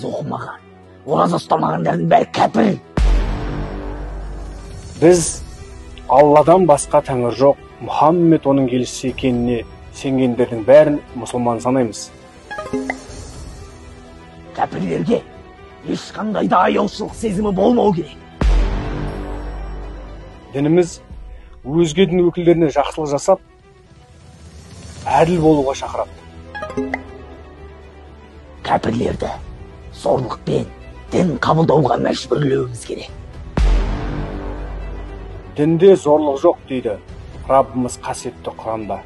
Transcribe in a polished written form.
оқымаған, ораза ұстамағандардың бәрі кәпір. Біз Алладан басқа тәңір жоқ, Мұхаммед оның елшісі екеніне сенгендердің бәрін мұсылман санаймыз. Кәпірлерге ешқандай да аяушылық сезімі болмау керек. Дініміз өзге дін өкілдеріне жақсылық жасап, әділ болуға шақырады. Кәпірлерді зорлықпен дін қабылдауға мәжбүрлеуіміз керек. Дінде зорлық жоқ дейді Раббымыз қасиетті Құранда.